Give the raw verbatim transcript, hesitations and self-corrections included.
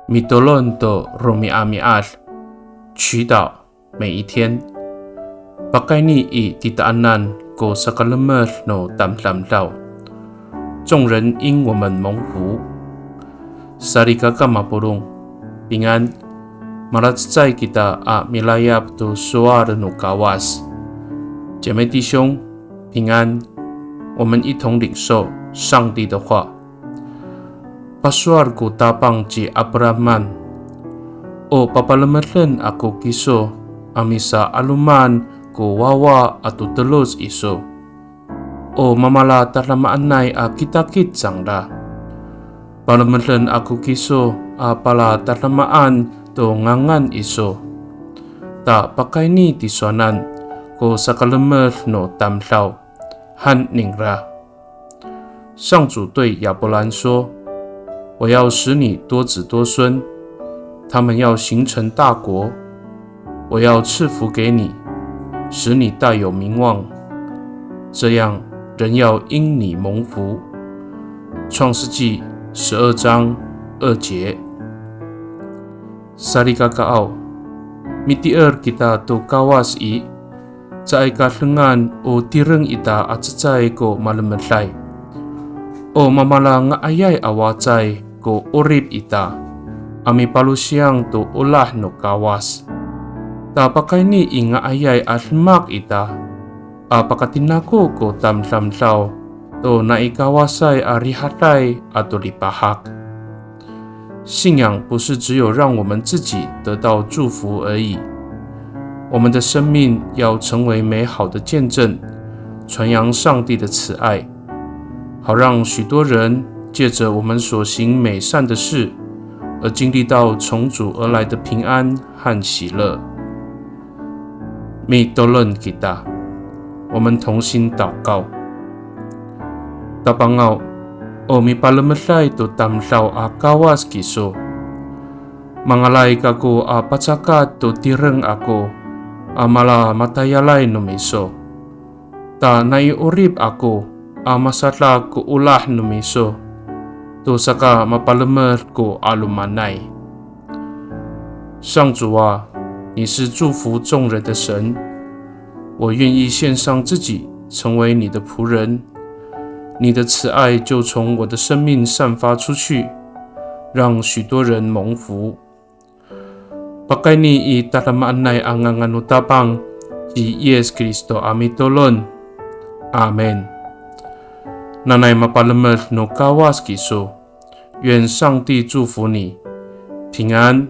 Mitolon to romi'ami'ad, 祈祷每一天。Pakayni i titaanan ko sakalemed no tamdamdaw. 众人因我们蒙福。Salikaka mapolong, 平安。Malacecay kita a milayap to sowal no Kawas. 姐妹弟兄，平安。我们一同领受上帝的话。Pasowal ko Tapang ci Apraman, o papalemeden ako kiso a misa'aloman ko wawa ato teloc iso. O mamalatadamaanay a kitakit cangra. Palemeden ako kiso a palatadamaan to ngangan iso. Ta pakayni tisowanan ko sakalemed no tamdaw, han ningra. 上主对亚伯兰说：我要使你多子多孙，他们要形成大国。我要赐福给你，使你大有名望，这样人要因你蒙福。创世纪十二章二节。Salikakaaw, mitier kita to Kawas i, caay ka dengan o tireng ita a cecay ko malemeday. O mamalanga'ayay a wacay ko 'orip ita a mipalosiyang to olah no Kawas. Ta pakayni i nga'ayay a demak ita a pakatinako ko tamdamdaw to nai Kawasay a rihaday ato lipahak. 信仰不是只有让我们自己得到祝福而已，我们的生命要成为美好的见证，传扬上帝的慈爱，好让许多人借着我们所行美善的事，而经历到从主而来的平安和喜乐。Mitolon kita，我们同心祷告。Tapangaw, o mipalemeday to tamdaw a Kawas kiso. Mangalay kako a pacakat to tireng ako a malamatayalay no miso. Ta nai 'orip ako a masadak ko olah no miso to saka mapalemed ko 'alomanay. 上主啊，你是祝福众人的神，我愿意献上自己，成为你的仆人。你的慈爱就从我的生命散发出去，让许多人蒙福。Pakayni i tadamaanay a ngangan no Tapang ci Yis Kristo a mitolon. Amin. Nanay mapalemed no Kawas kiso. 愿上帝祝福你，平安。